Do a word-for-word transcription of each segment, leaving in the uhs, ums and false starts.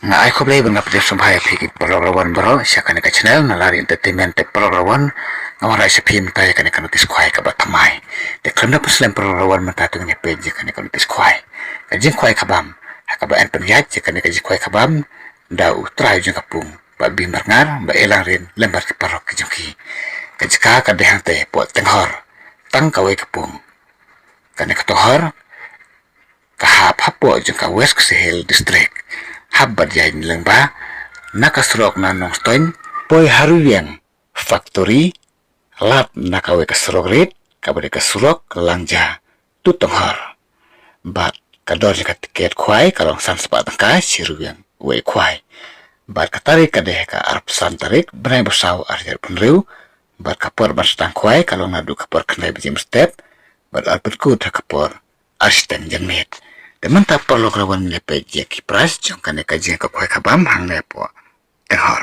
Nga ai khublei bad nga pdiang sngewbha ïa phi ki paralok rawan baroh sha kane ka channel Nalari Entertainment. Te paralok rawan, nga wanrah sha phi mynta ïa kane ka notis khwai kaba thymmai. Te khlem da pynslem paralok rawan, mynta to ngin ïa peit ïa kane ka notis khwai. Ka jingkhwai khabam ha kaba yn pynïaid ïa kane ka jingkhwai khabam da u trai jong ka pung, Bah Bimar Ngar, Bah Elang Rin lem bad ki paralok ki jong ki. Ka jaka ka dei hangtei hapoh Tenghor, tang kawei ka pung. Kane ka Tenghor ka hap hapoh jong ka West Khasi Hills District, hap ban ïaid lyngba na ka surok na Nongstoiñ, poi ha Riwiang Factory, lad na kawei ka surok rit kaba dei ka surok Langja to Tenghor. Bad ka dor jong ka tiket khwai ka long san spah tyngka shi ryngwiang wei khwai. Bad ka tarik ka dei ka arphew san tarik bnai ba saw arhajar phew. Bad ka por ban sdang khwai ka long naduh ka por khyndai baje mynstep bad ar pynkut ha ka por ar shiteng janmiet. Te mynta paralok rawan, ngin ïa peit ïa ki price jong kane ka jingïakop khwai khabam hangne hapoh Tenghor.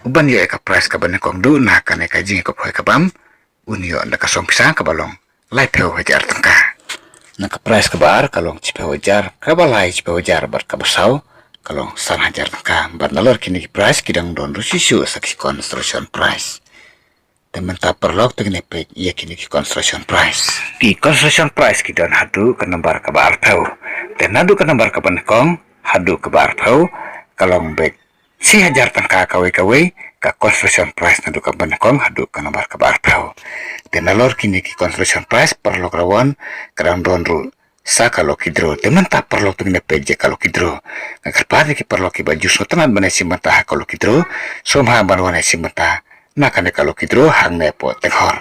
Uban ïoh ïa ka price kaba nyngkong duh na kane ka jingïakop khwai khabam, un ïoh da ka song pisa kaba long laiphew hajar tyngka. Na ka price kaba ar ka long shiphew hajar, kaba lai shiphew hajar bad kaba saw ka long san hajar tyngka. Bad nalor kine ki price ki dang don ruh shuh shuh sa ki consolation price. Te mynta paralok, to ngin ïa peit ïa kine ki consolation price. Ki consolation price ki don haduh ka nambar kaba arphew. Te naduh ka nambar kaba nyngkong haduh kaba arphew ka long beit shi hajar tyngka kawei kawei ka consolation price naduh kaba nyngkong haduh ka nambar kaba arphew. Te nalor kine ki consolation price, paralok rawan, ka dang don ruh sa ka lucky draw. Te mynta paralok, to ngin ïa peit ïa ka lucky draw. Nga kyrpad ïa ki paralok kiba ju sngewtynnat ban ïashim bynta ha ka lucky draw, sngewbha ban wan ïashim bynta na kane ka lucky draw hangne hapoh Tenghor.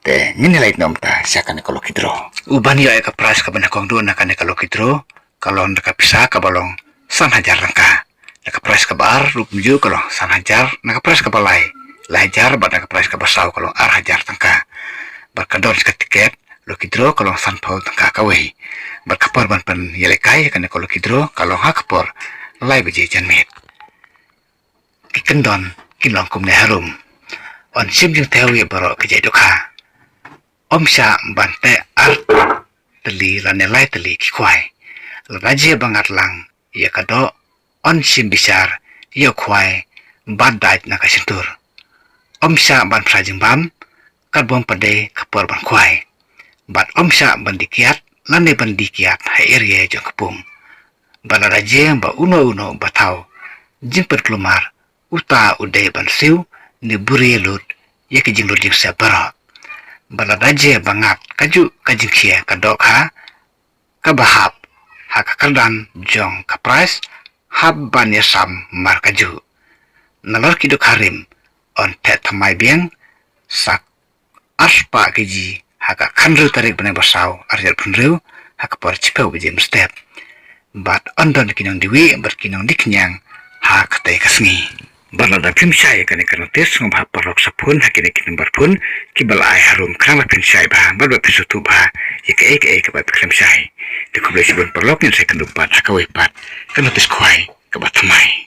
Te ngin ïa leit noh mynta sha kane ka lucky draw. Uban ïoh ïa ka price kaba nyngkong duh na kane ka lucky draw ka long da ka pisa kaba long san hajar tyngka. Na ka price kaba ar ruh kumjuh ka long san hajar, na ka price kaba lai lai hajar, bad na ka price kaba saw ka long ar hajar tyngka. Bad ka dor jong ka tiket lucky draw ka long sanphew tyngka kawei. Bad ka por ban pynïalehkai ïa kane ka lucky draw ka long ha ka por lai baje janmiet. Ki kyndon kin long kumne harum. Yn shim jingthew ïa baroh ki jait dohkha. Ym shah ban teh ar tylli lane lai tylli ki khwai. Lada jia ba ngat lang ïa ka doh, yn shim bishar ïa u khwai ba dait na ka shyntur. Ym shah ban phra jingbam katba ym pat dei ka por ban khwai. Bad ym shah ban die kiad lane ban die kiad ha area jong ka pung. Bad lada jia ba uno uno ba thaw jingpynkulmar, uta u dei ban siew ne buhrieh lut ïa ki jinglut jingsep baroh. Bad lada jia ba ngat kajuh ka jingkhia ka dohkha kaba hap ha ka kyrdan jong ka price, hap ban ïasam markajuh. Nalor ki dohkha rim, yn theh thymmai biang sa arspah kg ha ka khathynriew tarik bnai ba saw arhajar phew hynriew ha ka por shiphew baje mynstep. Bad yn don ki nongdie wieh bad ki nongdie khñiang ha katei ka sngi. Bad lada phim shai ïa kane ka notis, sngewbha paralok sa phone ha kine ki nambar phone kiba la ai harum, khnang ba phin shai bha bad ba phin sngewthuh bha ïa kaei kaei kaba phi khlem shai. Te khublei shibun paralok, ngin sa ïakynduh pat ha kawei pat ka notis khwai kaba thymmai.